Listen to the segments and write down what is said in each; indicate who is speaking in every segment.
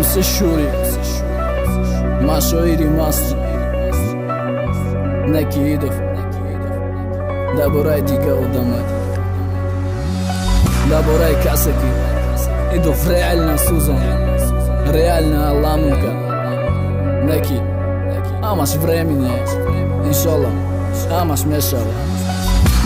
Speaker 1: МС Шури, ман шоири мастӣ, неки Идов, дар бораи дига одама, дар бораи касе, ки Идов реально сӯзон, реально аламунка, неки ҳамаш временный, иншолло, ҳамаш мешавад.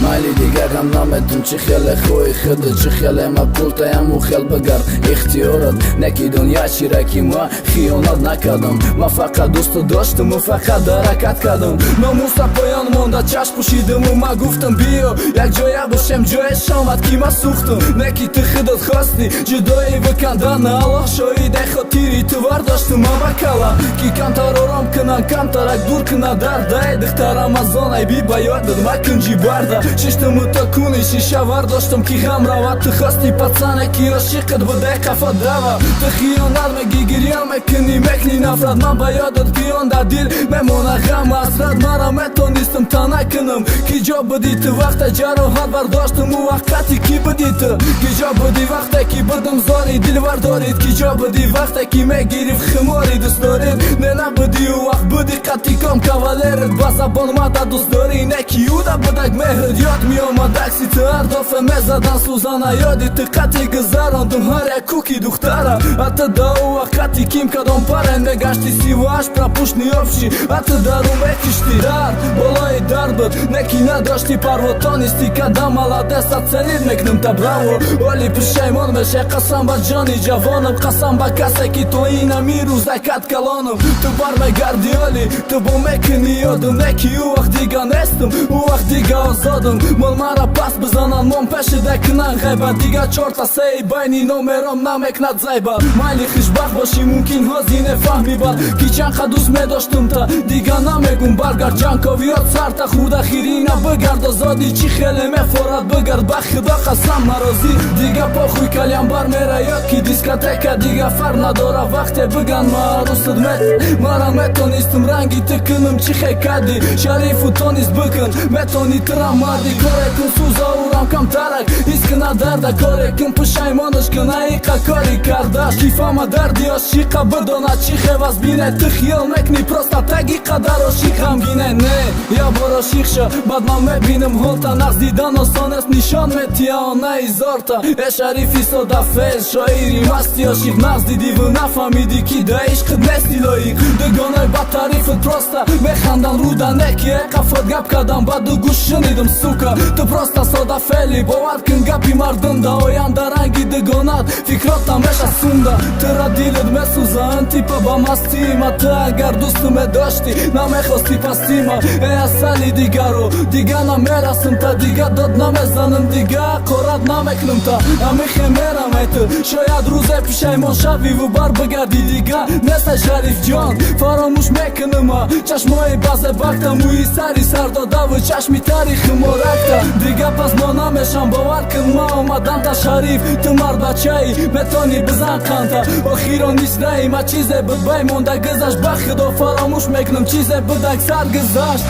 Speaker 1: Майли, дига ғам наметум. Чӣ хеле хоҳи худа, чӣ хеле мақултаяму хел бигард, ихтиёрат. Неки дунё чира, ки ма хиёнат накардам, ма фақат дӯсту доштуму фақат даракат кардам. Номуса поён монда, чашм пӯшидиму ма гуфтам: «Биё, якҷоя бошем». Ҷоеш омад, ки ма сӯхтам. Неки ту худат хости ҷудоӣ бикандан. Аллоҳ шоҳиде, хотири ту вардоштум ма ба кала, ки камтар ором кунам, камтарак дур куна дардай. Духтарам, аз он айби ба ёдат ма кунҷи барда шиштуму то куни шиша вардоштум, ки ғам равад. Ту хости пацане, ки ошиқат будай, қафо дава. Ту хиёнат меги, гирён мекунӣ, мекунӣ нафрат. Ман ба ёдат пиён, дар дил мемона ғам, ҳасрат. Мара метонистам тана кунам. Ки ҷо будӣ ту, вақте ҷароҳат бардоштум? Ӯ вақт ки будӣ ту? Ки ҷо будӣ, вақте ки будум зори дилвар дорид? Ки ҷо будӣ, вақте ки мегирифт хумори дӯст дорид? Не, набудӣ. Ӯ вақт будӣ қатиком кавалерит, ба забон мада дӯст дорӣ, не ки ӯда будак меҳрит. Ёд меомад акси ту, ҳар дафъа мезадан сӯзана. Ёди ту қати гузарондум ҳар як куки духтара. А ту да ӯ вақт ким, кадом парен мегашти? 38 пропушни общий, а ту дару мекиштӣ. Дард болои дард буд, не ки надошти парво, тонисти када. Молодец, оценить мекунам та, браво. Оли пушаймон меше, қасам ба ҷони ҷавонам, қасам ба касе, ки то инами рӯзакат калонам. Ту бармегарди оли, ту бо мекунӣ ёдам, не ки ӯ вақт дига нестам, ӯ вақт дига озодам. Мон мара пас бизанан, мон пешида кунан ғайба, дига чорта сеи байни номером намекунад зайба. Майли, хушбахт бошӣ. Мумкин, ҳози нефаҳми бад, ки чанд қа дӯст медоштум та. Дига намегум, баргард, ҷанковиёт сарта хӯрда хирина, бигард, озодӣ чӣ хеле мефорад, бигард. Ба худо қасам, марозӣ дига похуй, калянбар мера ё ки дискотека, дига фарқ надора. Вақте биган маърусат мет, мара метонистум ранги ту кунам. Чӣ хе кадӣ, Шарифу тонист бикун, метони тира марди. Коре кун, сӯза урам камтарак ҳис куна дарда, коре кун, пушаймонаш кун, аиқа кори кардаш, ки фама дарди ошиқа, бидонад чӣ хеваз бине. Ту хиёл мекунӣ, просто таги қадар ошиқ ғамгине. Не, я бор ошиқ шо, баъд ман мебинам ҳолта. Нағз дидан осон аст, нишон метия онаи зорта. Э, Шарифи содафел, шоири масти ошиқ, нағз дидиву нафаҳмидӣ, ки да ишқит нести лоиқ. Дугонои ба таърифат просто механдан руда, не ки қафот гап кардам, баъду гӯш шунидам, сука. Ту просто содафели, бовар кун гапи мардум, да оянда ранги дугонат фикрота меша сунда. Тура дилат месӯза, типа ба мастима. Ту агар дӯсту медоштӣ, намехости пастима. Э, асали дигару дига намерасм та, дига дод намезанам, дига ҳақорат намекунам та. Амихе мерам, ай ту шояд рӯзе пушаймон шавиву бар бигарди. Дига неста, Шарифҷон, фаромӯш мекунама чашмои базебакта, мӯи сари сардодаву чашми тари хуморакта. Дига пас мо намешам, бовар кун, ма омадам та. Шариф, ту мардбачаӣ, метони бизан қанта. Охирон нисраи ма чизе буд бай монда, гузашт, ба худо, фаромӯш мекунам, чизе будак сар гузашт.